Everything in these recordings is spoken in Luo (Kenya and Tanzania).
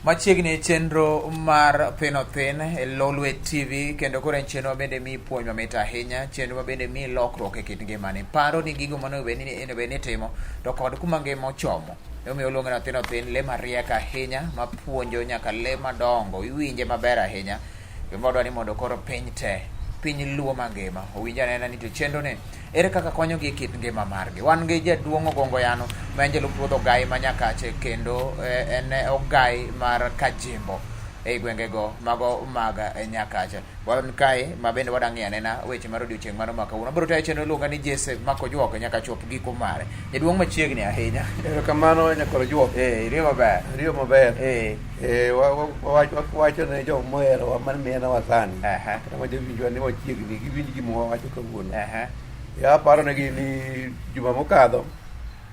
Machiegni e chenro mar Pino Thin e Lolwe TV kendo koro en chenro mabende miyi puonj mamit ahinya, chenro mabende miyi lokruok e kit ngimani. Paro ni gigo monego bed ni onego bed ni itimo to kod kuma ngima ochomo. Emomiyo oluonge ni Othin Othin, le mariek ahinya mapuonjo nyaka le madongo, iwinje maber ahinya. Gima wadwa ni mondo koro piny te, piny luo mangima owinj anena ni to chenro ni ere kaka konyogi e kit ngima margi. Wan gi jaduong' Ogongo Yano ma en jalup ruodh Ogai ma Nyakache kendo eh, en Ogai mar Kajimbo e gwengego mago mag Nyakache. Wan kae ma bende wadwa ng'iyo anena weche mar odiochieng' mano ma kawuono. Abiro tayo chenro iluonga ni Jesse Makojuok nyaka chop giko mare. Jaduong' machiegni ahinya. Erokamano nyakwar Ojuok. Eh, iriyo maber. Riyo maber. Eh. Eh, wacho ne jok moherowa man mienowa sani. Aha. Kata ma jowinjwa ni wachiegni giwinj gima wawacho kawuono. Aha. Ya aparo negi ni juma mokadho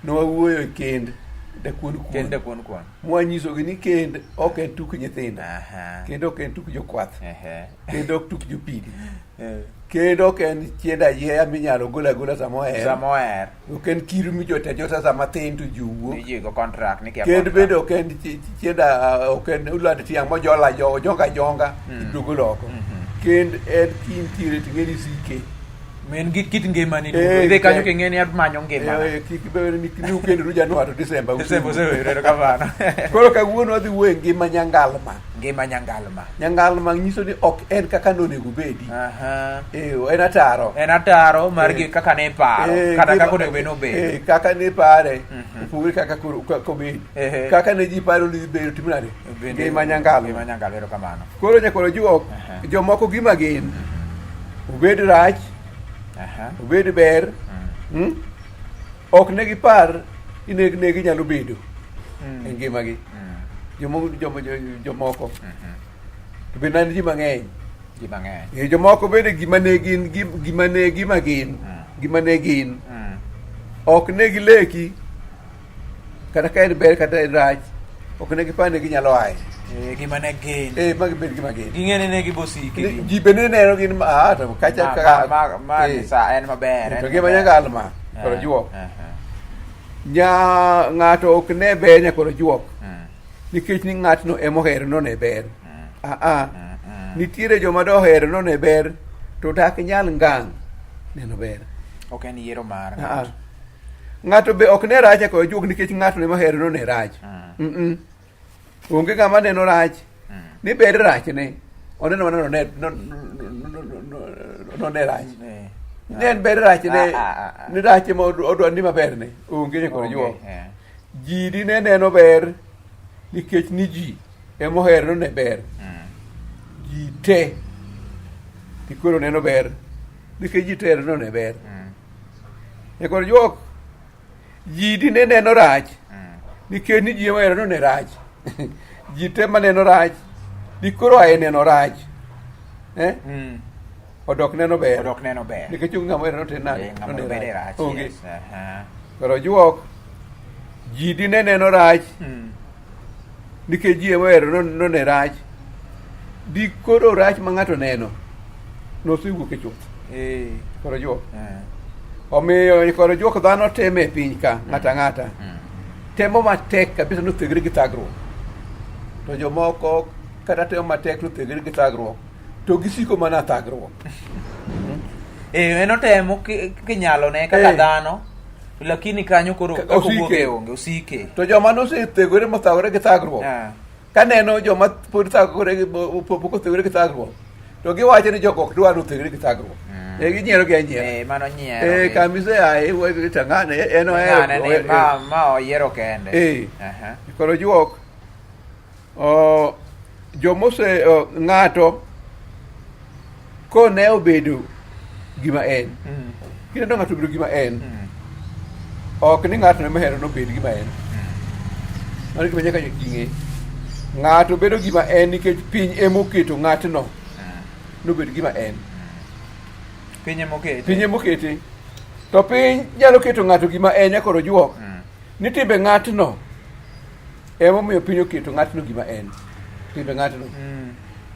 ne wawuoyo e kend dakuon kuon. Kend dakuon kuon. Mwanyisogi ni kend ok en tuk nyithindo. Aha. Kendo ok en tuk jokwath. Ehe. Kendo ok tuk jopidi. Eh. Kendo ok en chiend ayieya minyalo gol agola sama oher. Sama oher. Ok en kiru mijoto ajota sama thin to ji wuok. Ni ji go contract ni kia Kend contract. bende ok en chienda ok en uland tiang' mojola jo ojonga ajonga ibiro golo oko. Kend en kintiere to ing'e ni isike. Men gi kit ngimani Eh, duto. Idhi kanyo eh. king'e ni amanyo ngimana. Eh, kik bed ni ni ukendoru Januar to Desemba Desemba osewere erokamano. Koro kawuono wadhi wuoyo e ngima nyangalma. Ngima nyangalma. Nyangalma nyiso ni ok en kaka nonego obedi. Aha. Eh, en ataro. En ataro mar Eh. gi kaka ne iparo Eh, kata ngima- kaka onego bed ni obedo. Eh, kaka ne pare opogore kaka koro kaka obedo. Ehe. Kaka ne ji paro ni dhi bedo timo nade? Bende- Ngima nyangalma. Ngima nyangalma erokamano. Koro nyakwar Ojuok, Aha. jomoko gima gin obed rach, Aha. obed ber, Ok ne gipar ni ne, ne ginyalo bedo Mm. e ngimagi. Mm. Jomoko, jomoko. To bende an ji mang'eny. Ji mang'eny. E, jomoko bende gima ne gin, gima ne gima gin, gima ne gin. Ok ne gileki kata ka en ber kata en rach, ok ne gipar ni ginyalo aye. Eh, gima ne gin. Eh, ma gibed gima gin. Ging'e ni ne gibosiki. Ni- Ji bende neno gin ma ah, to kacha Ma, ka ma, ma, ma eh, ni sa en maber. to en gima maber. nyangalma koro Eh, juok. eh, eh. Nya ng'ato ok ne ber nyakoro juok nikech ni ng'atno ema ohero none ber. Ah ah. Nitiere joma dohero none ber to dak nyal ngang' neno ber. Ok en yiero mar Ah, ah. ng'ato. Ng'ato be ok ne rach nyakoro juok nikech ng'atno ema ohero none rach. Mm-mm. Onge ng'ama neno rach. Ni ber rachne. Oneno mana none none rach. Eh. Ne en ber rachne. Ah, ah, ah, ah. Ni rach ema odwa ni maberne. Onge nyakoro Onge, juok. eh. Ji dine neno ber nikech ni ji ema ohero ne ber. Ji te tikoro neno ber nikech ji te ohero ne ber. Nyakoro juok ji dine neno rach nikech ni ji ema ohero ne rach. Ji te maneno rach dikoro ae neno rach. Eh? Odok neno ber. Odok neno ber. Nikech onge ng'ama ohero noten nade. Eh, ng'ama none obede rach. Onge. Yes. aha. Koro juok ji dine neno rach nikech ji ema ohero none rach. Di koro rach ma ng'ato neno nosewuok e chuth. Eh. Koro juok. Eh. Omiyo koro juok dhano teme e piny ka ng'ato ang'ata. Temo matek kabisa nothegre gi thagruok. To jomoko kata temo matek nothegre gi thagruok to gisiko mana thagruok. Eh, en otemo kinyalone kaka Eh. dhano lakini kanyo koro Ka- kaka owuok osike. e onge osike. To joma nosethegore mothagore gi thagruok Ah. kaneno joma pod thagore gi pok othegore gi thagruok to giwacho ni jogo ok dwar nothegre gi thagruok. Eh, ginyiero gi anyiera. Eh, mano nyiero. Eh, kamise ae to ng'ane en ohero. Ng'ane ni ma ma oyiero kende. Eh. Aha. Koro juok o, jomose o, ng'ato kone obedo gima en kineno ng'ato obedo gima en ok ni ng'ato ema ohero nobed gima en mano gima nyaka ji ng'e ng'ato bedo gima en nikech piny emoketo ng'atno nobed gima en Piny emokete. Piny emokete. To piny nyalo keto ng'ato gima en nyakoro juok. Ni timbe ng'atno emomiyo piny oketo ng'atno gima en. Timbe ng'atno.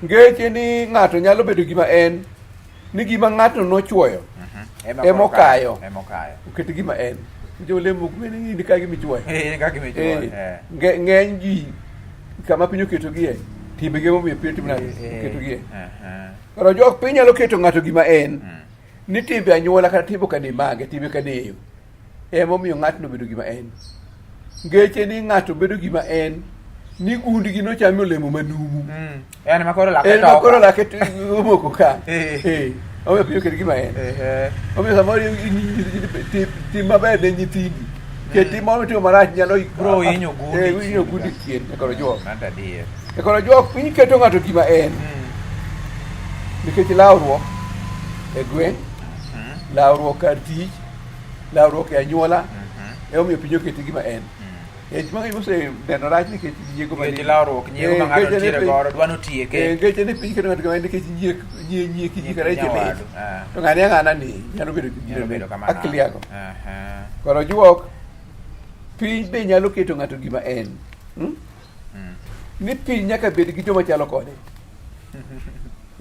Ngeche ni ng'ato nyalo bedo gima en. Ni gima ng'atno nochuoyo Ema ema koro kayo. okayo. Ema okayo. Oket gima en. Nikech olemo ok bed ni in ka gima ichuoyo. Eh, kaka gima ichuoyo, Eh, eh. Ng'eny ji kama piny oketogie timbegi emomiyo piny otimo nade? Eh, Oketogie. aha. Koro jok piny nyalo keto ng'ato gima en. Ni timbe anyuola kata timbe kane mage, timbe kaneyo. Emomiyo ng'atno bedo gima en. Ngeche ni ng'ato bedo gima en ni gundgi nochamo olemo manumu. En ma koro lake En ma koro toka. lake omoko ka. Eh. Eh. Omiyo piny oket gima en. Ehe. Omiyo samoro tim maber ne nyithindi. Nikech tim moro mitimo marach nyalo Bro hinyo gundi Eh, hinyo chien gundi ka. chien e kor juok. Mano adier. E kor juok piny keto ng'ato gima en. Nikech lawruok e gweng', lawruok kar tich, lawruok e anyuola, emomiyo piny okete gima en. Eh, ji mang'eny moseneno rach nikech nyiego Nikech manie- lawruok, nyiego Eh, ma ng'ato ngeche ni nitiere piny- godo, dwa notieke. Eh, ngeche ni piny keto ng'ato gima en nikech nyiek nyie nyieki ji Nyiek kata iche lit. nyawadu, ah. To ng'ani ang'ana ni nyalo bedo gi Nyalo bedo kamano. akliago. Aha. Koro juok piny be nyalo keto ng'ato gima en. Hmm? Ni piny nyaka bed gi joma chalo kode.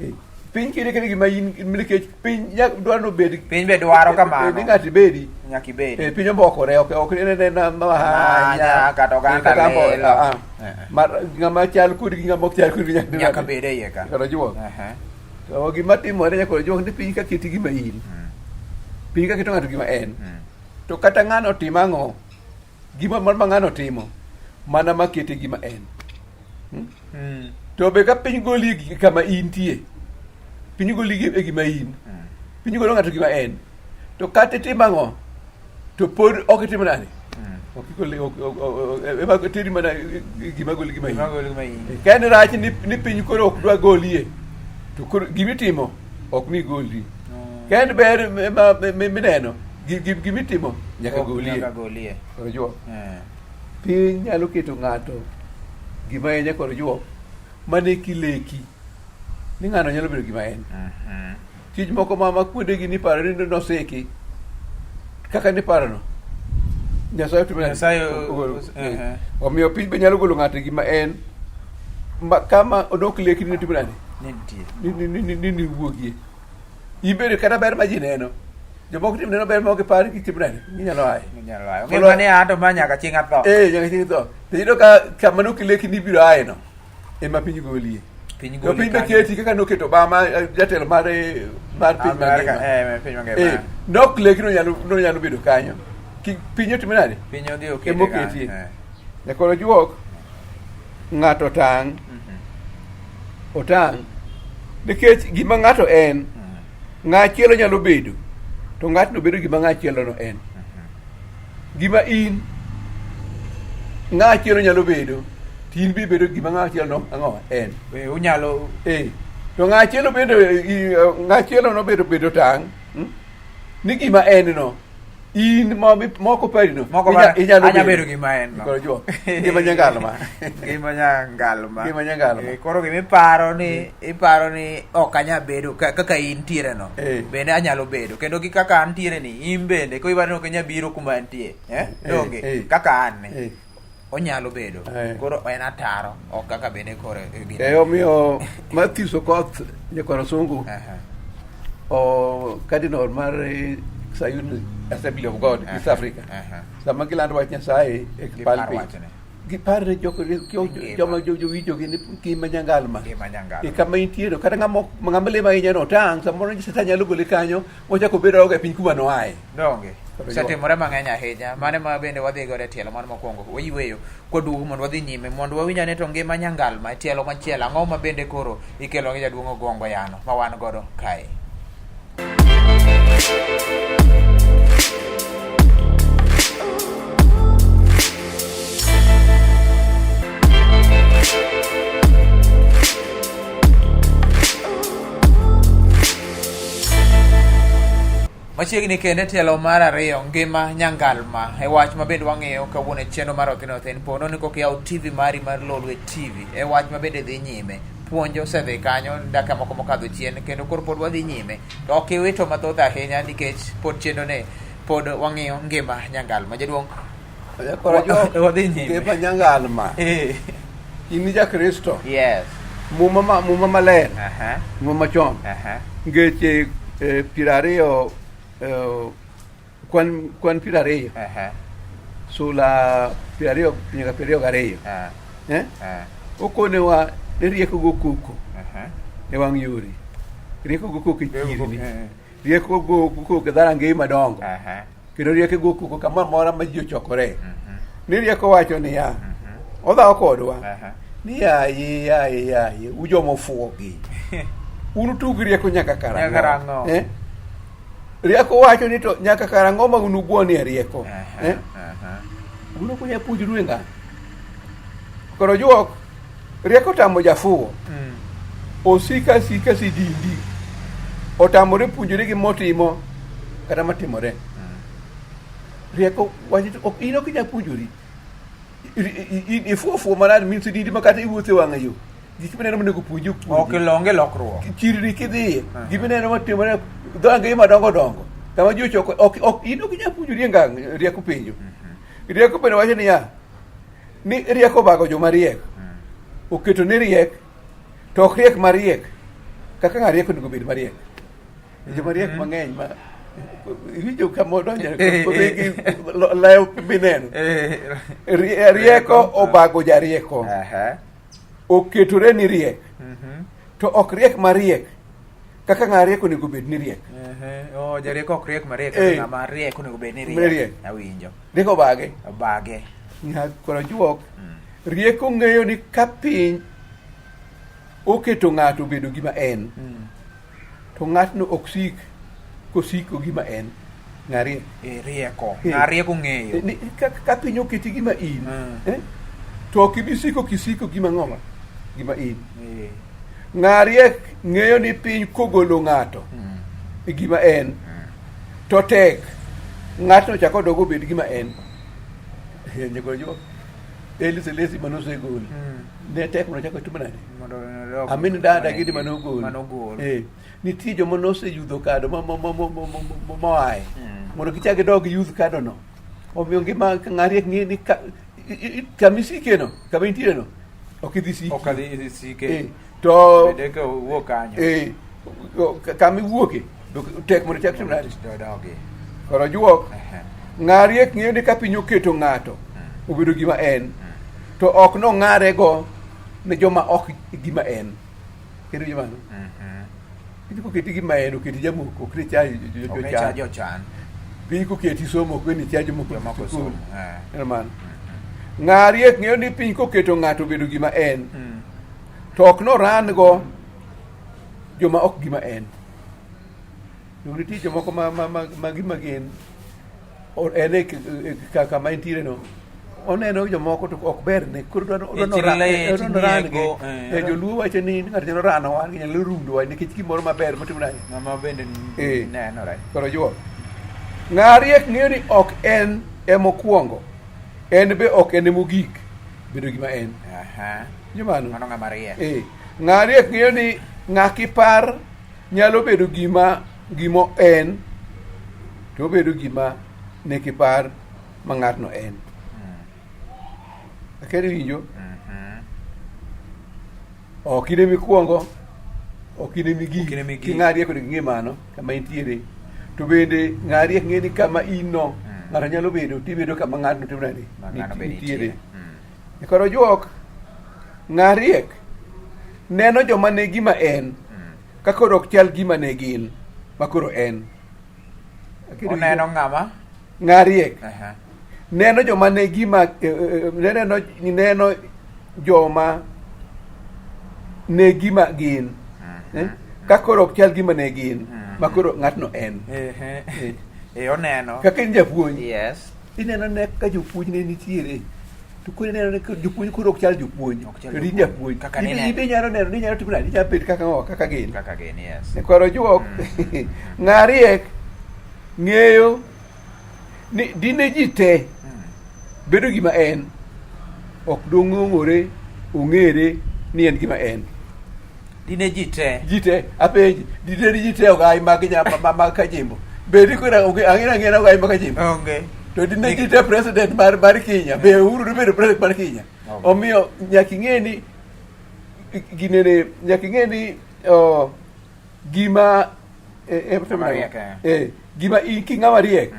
Eh, Piny kinde kende gima in nikech piny dwaro ni obed Piny be dwaro kamano. Ni ng'ato ibedi. Nyaka ibedi. Eh, piny ombokore ok ok en en Manya, kata oganda kata mbo- lilo. ah, ah. Eh, eh. Mar ng'ama chal kodi gi ng'ama ok chal kodi nyaka Nyaka bed e iye ka. Koro juok. Aha. To gima timore nyaka juok ni piny ka keti gima in. Piny ka keto ng'ato gima en. To kata ng'ano timo ang'o? Gima moro ma ng'ano timo mana makete gima en. To be ka piny goli e kama intie, piny goli e gima in, piny golo ng'ato gima en. To kata itim ang'o, to pod ok itim nade? Ok igole, ema teri mana gima goli gima in. Gima goli gima in. Ka en rach ni piny koro ok dwa golie, to koro gimitimo ok mi goli. Ka en ber mineno, gimitimo nyaka golie. Nyaka golie. Koro juok. Eh. Piny nyalo keto ng'ato gima en nyakor juok mane kileki ni ng'ano nyalo bedo gima en. Tij moko ma kuondegi niparo ni nosiki kaka niparono Nyasaye otimo nade? Nyasaye Ogolo. eh. Omiyo piny be nyalo golo ng'ato gima en ma, kama odok leki ni otimo nade? Ne nitie. Ni wuogie. Ibedo kata ber ma ji neno. Jomoko tim neno ber ma ok gipar ni gitimo nade? Ginyalo aye. Ginyalo aye. Onge mane a to ma nyaka chieng' atho. Eh, nyaka chieng' tho. To iyudo ka kama nokileki ni ibiro aye no ema piny golie. Piny To goli piny be kanyo. keti kaka noketo Obama jatelo mar mar piny Amerka, mangima. eh, piny mangima. Eh, nok leki nonyalo nonyalo bedo kanyo. Piny otimo nade? Piny odhi okete Ema kanyo, oketie. eh. Nyakoro juok ng'ato tang' otang' nikech gima ng'ato en ng'achielo nyalo bedo to ng'atno bedo gima ng'achielo no en. Gima in ng'achielo nyalo bedo to in be ibedo gima ng'achielo no ang'o en. Eh, unyalo Eh, to ng'achielo bende ng'achielo nobedo bedo tang' Ni gima en no in moko pari no Moko inyalo anya bedo gima en no. Koro jo gima nyangalma. Gima nyangalma. Gima nyangalma. Eh, koro gima iparo ni iparo ni ok anya bedo kaka intiere no. Eh. Bende anyalo bedo kendo gi kaka antiere ni in bende ko iparo ni ok inya biro kuma antie. Eh? Eh, Donge eh. kaka an ni. Eh. Onyalo bedo. Eh. Koro en ataro ok kaka bende koro e gine. Eh, omiyo Matthews Okoth nyakwar Osungu Aha. o cardinal mar Sayun Assembly of God East Africa. Aha. Sama gilando wach Nyasaye e Gipar pulpit. wachne. Gipar ne Ngima. joma jowinjogi ni ngima nyangalma. Ngima nyangalma. E kama intiere kata ng'ama lemo ahinya no tang' samoro Satan nyalo gole kanyo mochako obedo e piny kuma noaye. Donge. Koro Osetimore mang'eny ahinya. Mano ema bende wadhi godo e tielo mano mokwongo. Wayueyo kwaduogo mondo wadhi nyime mondo wawinj ane to ngima nyangalma e tielo machielo ang'o ma bende koro ikelo gi jaduong' Ogongo Yano ma wan godo kae. Machiegni kendo e tielo mar ariyo ngima nyangalma e wach ma bende wang'iyo kawuono e chenro mar Othin Othin po nono ni kok iyawo TV mari mar Lolwe TV e wach ma bende dhi nyime puonj osedhi kanyo dakika moko mokadho chien kendo koro pod wadhi nyime to ok iwito mathoth ahinya nikech pod chenro ne pod wang'iyo ngima nyangalma jaduong' Koro jo wadhi nyime ngima nyangalma. Eh, In ja Kristo. yes Muma maler, aha muma machon. aha Ngeche 20 kwan 20 sula 20 nyaka 22. Eh? Okonewa ni rieko go koko e wang' yore, rieko go koko e chirni, rieko go koko e dharangeye madongo, kendo rieko go koko kamoro amora ma ji ochokore. Ni rieko wacho niya, odhawo kodwa ni yaye yaye yaye ujoma ofuwogi un utug rieko nyaka karang'o? Eh? Rieko wacho ni to nyaka karang'o ma unugwonie rieko? Eh? Un ok unyal puonjoru e ngang'. Koro juok, rieko tamo jafuwo. Osika sika sidindi. Otamore puonjore gi motimo kata matimore. Rieko wacho to ok in ok inyal puonjori. Ifuwo fuwo marach min sidindi ma kata iwuotho e wang'a yo. Gik mineno monego puonji ok puonji. Ok onge lokruok. Chirni kidhiye, gik mineno matimore dhange madongo dongo. Kama ji ochoko ok ok in ok inyal puonjori e ngang' rieko penjo. Rieko bende wacho niya, ni rieko obago joma riek. Oketo ni riek, to ok riek mariek. Kaka ng'a riek onego bed mariek. Joma riek mang'eny ma iwinjo kama odonjo gi lew mineno. Rieko obago jarieko. Oketore ni riek. To ok riek mariek. Kaka ng'a riek onego bed ni riek. Oh, jarieko ok riek mariek, ng'ama riek onego bed ni riek. Awinjo. Rieko obage. Obage. Koro juok. Rieko ng'eyo ni ka piny oketo ng'ato obedo gima en, to ng'atno ok sik kosiko gima en. Ng'a riek. Rieko. Ng'a riek ong'eyo. Ka piny oketi gima in, to ok ibi siko kisiko gima ng'oma, gima in. Ng'a riek ng'eyo ni piny kogolo ng'ato e gima en, to tek ng'atno chako odog obed gima en. Eli Selesi manosegol ne tek mondo chako timo nade? Amin dada gidi manogol. Nitie joma noseyudho kado moaye mondo gichak gidog giyudh kadono. Omiyo ngima ng'a riek ng'e ni kama isikeno, kama intiere no, ok idhi sike. Ok idhi sike. To Bende ka owuok kanyo. Kama iwuoke tek mondo ichak timo nade? Dogi. Koro juok, ng'a riek ng'eyo ni ka piny oketo ng'ato obedo gima en, to ok nong'arego ne joma ok gima en. Kendo jomano. Piny koketi gima en, oketi jamoko, ok ne cha jochan. Jochan. Piny koketi somo, ok ne cha jomoko sikul. Ero mano. Ng'a riek ng'eyo ni piny koketo ng'ato obedo gima en, to ok noran go joma ok gima en. Nitie jomoko ma gima gin en e kama entiere no oneno jomoko to ok berne koro odwaro ran joluo wacho ni ng'ato nyalo rano wan nyalo rundo wa nikech gimoro maber motimo nade ng'ama bende nenore koro juo ng'a riek ng'eyo ni ok en emokwongo en be ok en emogik bedo gima en jomano mano ng'ama riek ng'a riek ng'eyo ni ng'a kipar nyalo bedo gima gimo en to obedo gima ne kipar ma ng'atno en. Akeri winjo? Ok in emikwongo, ok in emigik. King'a riek onego ing'e mano kama intiere. To bende ng'a riek ng'e ni kama in no ng'ato nyalo bedo tibedo kama ng'atno timo nade? Nitiere. Koro juok ng'a riek neno joma ne gima en ka koro ok chal gima ne gin ma koro en. Oneno ng'ama? Ng'a riek. Neno joma ne gima neno neno joma ne gima gin. Ka koro ok chal gima ne gin ma koro ng'atno en. Oneno. Kaka in japuonj. Yes. Ineno ne ka jopuonj ne nitiere. To koro ineno ne jopuonj koro ok chal jopuonj. To in japuonj. Ibe inyalo neno ni inyalo timo nade? Inyalo bet kaka ng'o kaka gin. Kaka gin, yes. Koro juok ng'a riek ng'eyo ni dine ji te bedo gima en ok dong'ong'ore ong'ere ni en gima en. Dine ji te. Ji te apenji dine ji te ogai mag mag Kajimbo. Bedi koro ang'e ang'e ogai mag Kajimbo. Onge. To dine ji te president mar Kenya be Uhuru dobedo president mar Kenya. Omiyo nyaka ing'e ni ginene nyaka ing'e ni gima Ng'ama riek, eh. Gima in ki ng'ama riek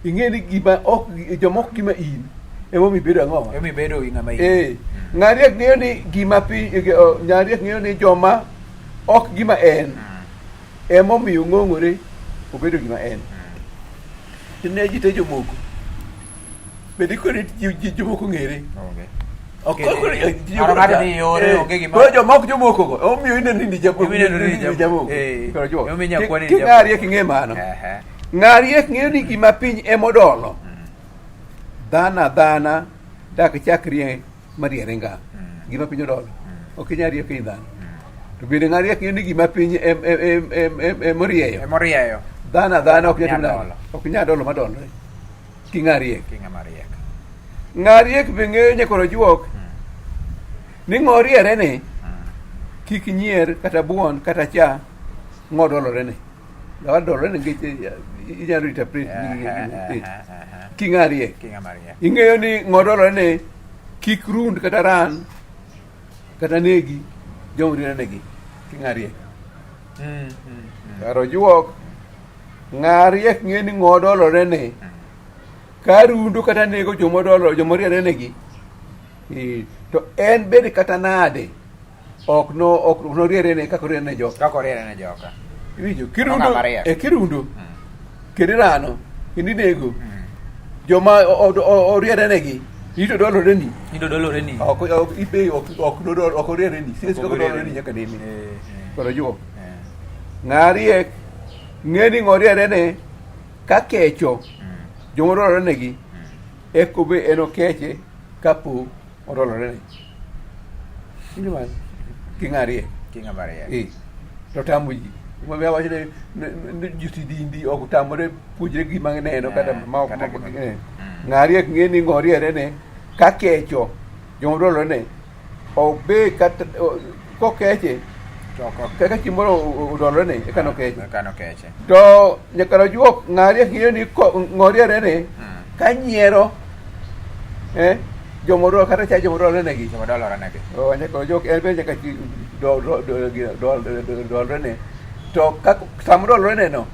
ing'e ni gima ok joma ok gima in emomiyo ibedo ang'owa. Ema ibedo gi ng'ama in. Ng'a riek ng'eyo ni gima piny ng'a riek ng'eyo ni joma ok gima en emomiyo ong'ong'ore obedo gima en. Ne ji te jomoko. Bende koro ji jomoko ng'ere. Onge. Ok Kendo- koro ji Ng'ato ng'ato dhi yore, onge gima- Koro joma ok jomoko go emomiyo ineno ni Emomiyo ineno ni jamoko. Eh. Koro juok. Emomiyo nyakwani ni Ki jamoko. ng'a riek ing'e mano. Ehe. Ng'a riek ng'eyo ni gima piny emodolo. Dhano adhana dak chak rie mariere ngang'. Gima piny odolo. Ok inyal rieko in dhano. To bende ng'a riek ng'eyo ni gima piny emorieyo. Emorieyo. Dhano adhana ok nyal Nyal timo nade? dolo. Ok nyal dolo madolre. Ki ng'a riek. Ki ng'ama riek. Ng'a riek be ng'eyo nyakoro juok ni ng'o riere ni kik nyier kata buon kata cha ng'o dolore ni. Ng'awa dolore ni nikech inyalo interpret ki ng'a riek. Ki ng'ama riek. Ing'eyo ni ng'o dolore ni kik rund kata ran kata negi joma riere negi ki ng'a riek. Kar ojuok ng'a riek ng'eyo ni ng'o dolore ni ka rundu kata nego joma odolo joma oriere negi to en bende kata nade ok no ok noriere ne kaka oriere ne joka. Kaka oriere ne joka. Iwinjo kirundo Ng'ama riek. e kirundo kendo irano kendo inego joma oriere negi ito dolore ni Indo dolore ni. ok ok ibe ok ok nodol ok oriere ni sisi Ok kaka oriere dolore ni ni. nyaka nene. Eh. Koro juok. Eh. Ng'a riek ng'e ni ng'oriere ne ka kecho joma odolore negi eko be en okeche kapo odolore ne. Winjo mano? Ki ng'a riek. Ki ng'ama riek. To tamo ji. Momiyo awacho ni josidindi ok otamore puonjre gima gineno kata ma ok Kata gima- Ng'a riek ng'e ni ng'oriere ne ka kecho joma odolore ne ok be kata kokeche To ok kaka chieng' moro odolore ne eka nokeche. Eka nokeche. To nyaka nojuok ng'a riek ng'eyo ni ng'oriere ne ka nyiero joma odolore kata cha joma odolore negi. Joma odolore negi. Oh, nyaka ojuok en be nyaka dolore ne. To ka sama odolore ne no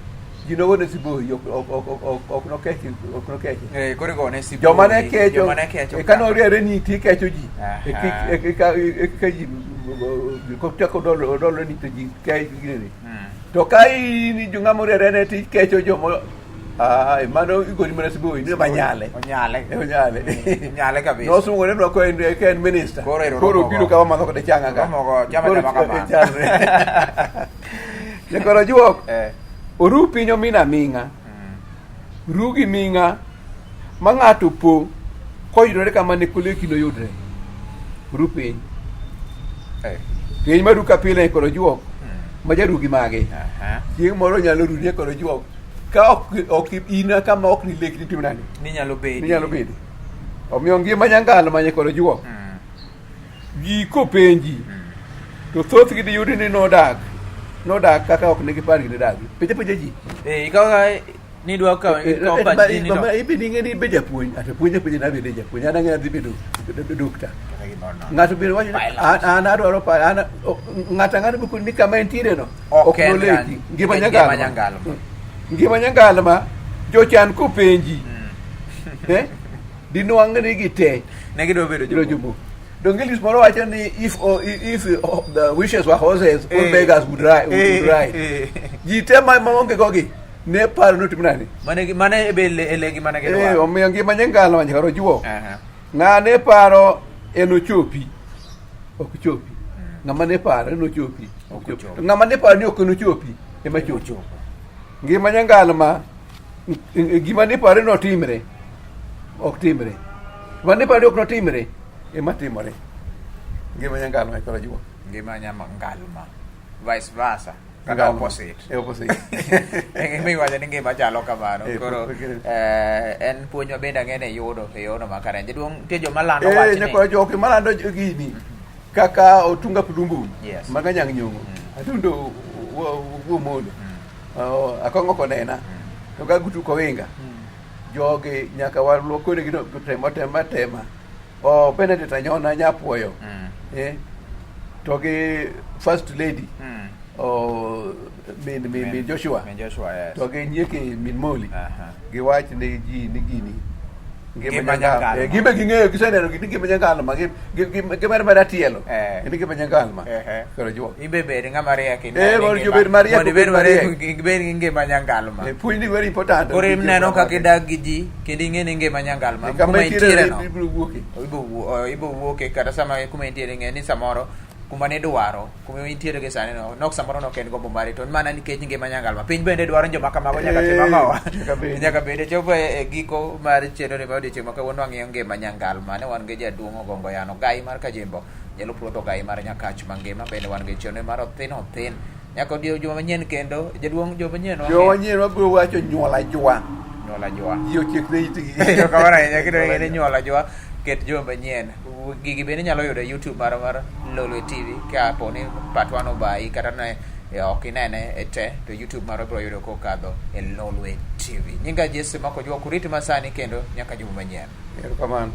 ji nogone siboi ok ok ok ok ok nokeche ok nokeche. Koro igone siboi. Joma ne kecho Joma ne kecho. eka noriere ni tikecho ji. Aha. Eka ji kochako odolore ni to ji ke ginene. To ka in jo ng'ama oriere ne tikecho joma mano igoni mana siboi ni manyale. Onyale. Onyale. Onyale kabisa. Nosungore nwa ka en ka en minister. Koro ero Koro romogo. obiro ka wamadho kode changa ka. Romogo, chama Koro chama kamano. chalre. Nyakoro juok. Oru piny omina aming'a. Ru gi ming'a ma ng'ato po koyudore kama ne koleki noyudre. Ru piny. Piny maru ka pile koro juok. Ma jaru gi mage. Chieng' moro nyalo runi e koro juok. Ka ok ok in kama ok nilekni timo nade? Ni nyalo bedi. Ni nyalo bedi. Omiyo ngima nyangalo manye koro juok. Ji kopenji to thothgi diyudi ni nodak nodak kaka ok ne gipar gini dagi. Penja penja ji. Ikawo ka nidwa kawo ikawo pach ji ni to. Ibe ni ng'e ni ibe japuonj. Ata puonja penja nabede japuonj. An ang'e adhi bedo dokta. Kata gimoro nono. Ng'ato bende wacho ni Pilot. an adwaro pa an ng'ato ang'ata bokoni ni kama entiere no Ok ok en noleki. kanyo. Ngima Nikech nyangalma. ngima nyangalma. Ngima nyangalma jochan kopenji. Dinwang' ni gite. Ne gidwa bedo Gidwa jomoko. jomoko. Donge English moro wacho ni if the wishes were horses, all beggars would ride. Would ride. Ji te ma maonge gogi ne paro ni otim nade? Mane be e legi mane gidwaro. Omiyo ngima nyangalma nyaka ojuok. Aha. Ng'ane paro enochopi. Ok chopi. Ng'ama ne paro enochopi. Ok chopi. ochopi. To ng'ama ne paro ni ok enochopi ema chopi. Ngima nyangalma gima ne paro ni otimre ok timre. Gima ne paro ni ok notimre ema timore. Ngima nyangalma koro juok. Ngima nyangalma. Vice versa. Kata Ngalma. opposite. Opposite. Ema iwacho ni ngima chalo kamano. Koro en puonj ma bende ang'e ni iyudo e yorno makare. Jaduong' nitie joma lando wachni. Nyakoro juok malando gini kaka Otunga Pulumbum. Yes. Maga Nyang' Nyong'o. Atundo Wuomondo. Akong'o Konena. To Gagutu Kowinga. Jogi nyaka waluo kodgi no tema tema tema. O Benedict Anyona Nyapuoyo. To gi First Lady. o, min, min, min Joshua Min Joshua, yes. to gi nyieke min Moli Aha. giwach ne ji ni gini Ngima ngima nyangalma. Eh, gimbe ging'eyo giseneno gini ngima nyangalma gimer mana tielo Eh. ni ngima nyangalma Ehe. koro juok Imbe bed ng'ama riek ine Eh, ni mondo ngima- obed mariek, mondo ibed obed mariek. mariek, ibed gi ngima nyangalma. Eh, puonj ni very important Koro ineno kaka idak gi ji kendo ing'e ni ngima nyangalma Eh, kama kuma intiere intiere no ibiro wuoke ibo wuoke kata sama kuma intiere ing'e ni samoro kuma nidwaro kuma intiere gi sani no nok samoro nok en gombo mari to mana nikech ngima nyangalma piny bende dwaro joma kamago nyaka tim Eh, ang'owa nyaka bede. nyaka bede chopo e giko mar chenro ni mar odiochieng' ma kawuono wang'iyo ngima nyangalma ne wan gi jaduong' Ogongo Yano Gai mar Kajimbo jalup ruoth Ogai mar Nyakach mangima bende wan gi chenro mar othin othin nyaka odiew juma manyien kendo jaduong' juma manyien jo wanyien wabiro wacho nyuol ajwa nyuol ajwa ji ochiek ne itgi erokamano ahinya kendo ing'e ni nyuol ajwa ket juma manyien gigi bende inyalo yudo e youtube mar mar Lolwe TV kapo ni part 1 obayi kata ne ok inene e te to youtube marwa ibiro yudo kokadho e Lolwe TV nyinga Jesse Mako Juok urit masani kendo nyaka juma manyien erokamano.